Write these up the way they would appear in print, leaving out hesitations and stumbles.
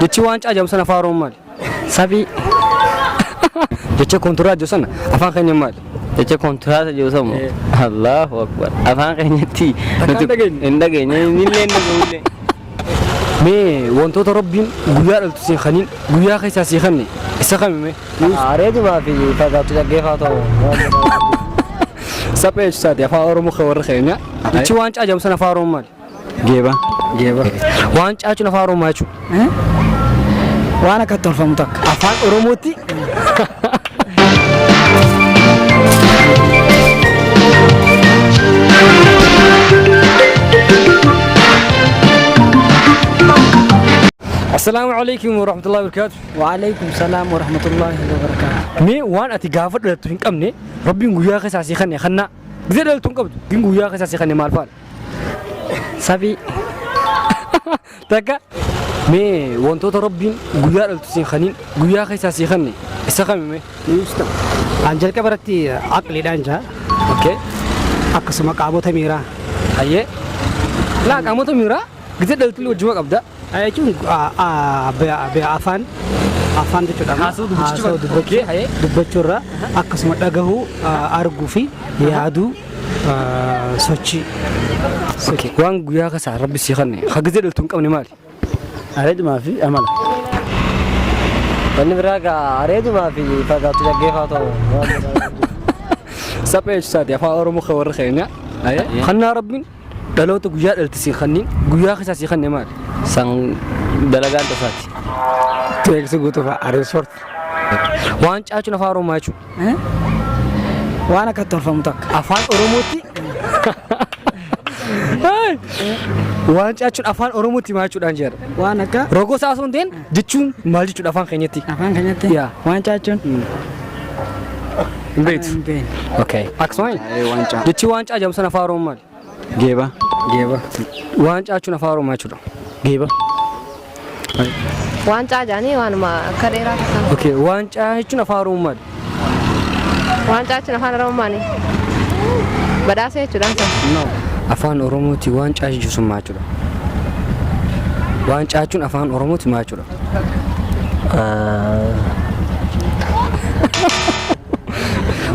Jechi waancaa jedhamu sana afaan Oromoo maali? Saphii. Jecha kontiraat jedhu sana afaan keenya maali? Jecha kontiraata jedhu samu. Allahu akbar. Afaan keenyatti Takka hin dhageenye. hin dhageenye. Inni illee hin dhaga'ullee. Mee wantoota Rabbiin guyyaa dhaltu siin kaniin guyyaa keessaa sii kanne isa kami mee? Areedumaa fi fagaatu dhaggeeffaa ta'u. Saphee jechuusaati afaan Oromoo kan warra keenya. Jechi waancaa jedhamu sana afaan Oromoo maali? Geeba. Geeba. Waancaa jechuun afaan Oromoo maal jechuudha? Waan akka tolfamu takka. Afaan Oromootti Assalaamu alaikum warahmatullahi wabarakatuh. Waalaikum salaam wa rahmatullahi wa barakaatuh. Mee waan ati gaafa dhalattu hin qabne Rabbiin guyyaa keessaa sii kanne kannaa gisee dhalattu hin qabdu gin guyyaa keessaa sii kanne maal faadha? Saphii. Takka mee wantoota Rabbiin guyyaa dhaltu siin kaniin guyyaa keessaa sii kanne isa kami mee? An jalqaba irratti aqliidhaan jaa. Okay. Akkasuma qaamota miiraa. Hayyee. Laa qaamota miiraa gisee dhaltu illee wajjuma qabda. Jechuun afaan afaan jechuudha. Haasawuu dubbachuu Haasawuu barbaada. Okay, hayyee. dubbachuu irraa akkasuma dhagahuu, arguu fi yaaduu, sochii. Okay. Waan guyyaa keessaa Rabbi sii kanne ha gisee dhaltu hin qabne maali? Areedumaa fi amala. Wanni biraa gaa areedumaa fi fagaatu dhaggeeffaa ta'u. Saphee jechuusaati afaan Oromoo kan warra keenya. Kannaa Rabbiin dhaloota guyyaa dhalte siin kanniin guyyaa keessaa sii kanne maali? San dalagaan tasaati. Teeksi guutuu fa'a areessoorti. Waan caachuun afaan Oromoo jechuudha. Waan akka tolfamu takka. Afaan Oromootti waan caachuun afaan Oromootti maal jechuudhaan jedha. Waan akka Rogoo isaa osoo hin ta'in jechuun maal jechuudha afaan keenyatti? afaan keenyatti Yaa. waan caachuun Hin beektu. hin beekne. Okay. Akkasuma Waancaa. jechi waan caa jedhamu sana afaan Oromoo maali? Geeba. Geeba. Waan caachuun afaan Oromoo jechuudha. Geeba. Waan caa jedhanii waanuma akka dheeraa takka. Okay. Waan caa jechuun afaan Oromoo maali? Waan caa jechuun afaan Oromoo maali? Badhaasa jechuudhaan sana. No. Afaan Oromooti waan caa jechuun sun maal jechuudha? Waan caa jechuun afaan Oromooti maal jechuudha?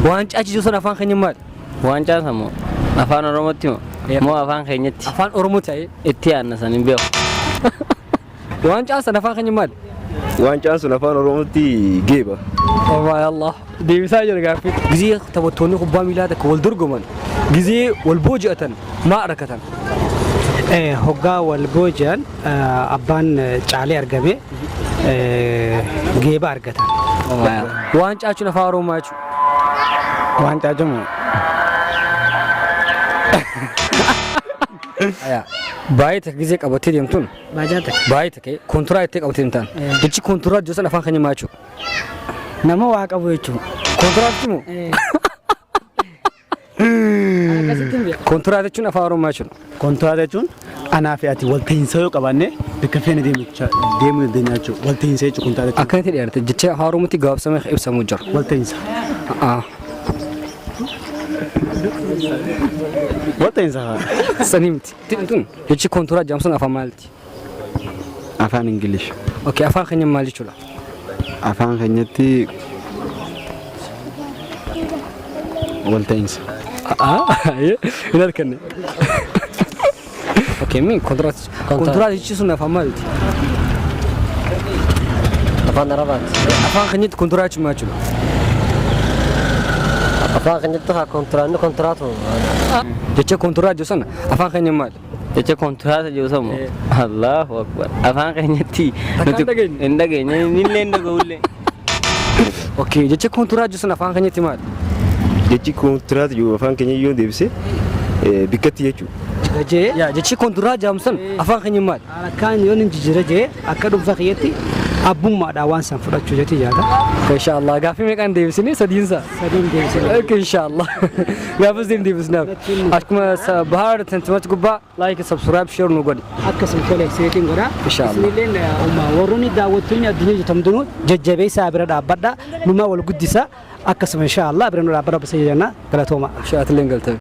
Waan caa jechuun sun afaan keenya maali? Waancaa samu afaan Oromootti moo? Moo afaan keenyatti? Afaan Oromooti ta'ee. Itti aanna san hin beeku. Waan caa san afaan keenya maali? Waancaan sun afaan Oromootti geeba. Oh my Allah. Deebisaa jira gaaffii. Gizee taphattoonni kubbaa miilaa takka wal dorgoman, gizee wal booji'atan maa argatan? Hoggaa wal booji'an abbaan caalee argame geeba argatan. Waan caachuun afaan Oromoo maal jechuudha? Waan caacamu. Baay'ee takka gizee qabattee deemtuun Baajaa takka. baay'ee takka kontiraa itti qabattee deemtaan. Jechi kontiraa jiru sana afaan keenya maal jechuudha? Nama waa qabu jechuudha. Kontiraa jechuun kontiraa jechuun afaan Oromoo jechuudha. Kontiraata jechuun anaa fi ati walta'iinsa yoo qabaanne bakka feene deemuu dandeenya jechuudha. Walta'iinsa jechuudha kontiraata jechuun. Akkanatti dhiyaate jecha afaan Oromootti gabaabsamee ibsamuu jira. Walta'iinsa. Ah. Walta'iinsa. Sanii miti. Tun jechi kontiraa jedhamu sun afaan maaliti? Afaan Ingilish. Okay, afaan keenya maal jechuudha? Afaan keenyatti walta'iinsa. Ah, hin arganne. Okay, min kontiraat kontiraat jechi sun afaan maaliti? Afaan Arabaati. Afaan keenyatti kontiraat jechuun maal jechuudha? Afaan keenyatti haa kontiraanni kontiraatu. Jecha kontiraat jedhu sana afaan keenya maali? Jecha kontiraata jedhu samu. Allahu akbar. Afaan keenyatti Takka hin dhageenye. hin dhageenye. Inni illee hin dhaga'ullee. Okay, jecha kontiraat jedhu sana afaan keenyatti maali? Jechi kontiraata jiru afaan keenya yoo deebise bikkatti jechuudha. Jee Yaa jechi kontiraat jedhamu sun afaan keenya maali? Akkaan yoon hin jijjiira jee akka dhuunfaa kiyyatti abbummaadhaan waan san fudhachuu jetti yaada. Inshallah gaaffii meeqaan deebisine sadiinsa? Sadiin deebisine. Okay, inshallah. Gaafas deem deebisnaaf. Akkuma Bahar Tantimatti gubbaa like, subscribe, share nu godhi. Akkasuma tola isiniitiin godha. Inshallah. Isinilleen warroonni daawwattoonni addunyaa jirtan hundinuu jajjabeessaa bira dhaabbadha. Numaa wal guddisa. Akkasuma inshallah bira nu dhaabbadha obbo Sayyidanna galatooma. Shaatilleen galtame.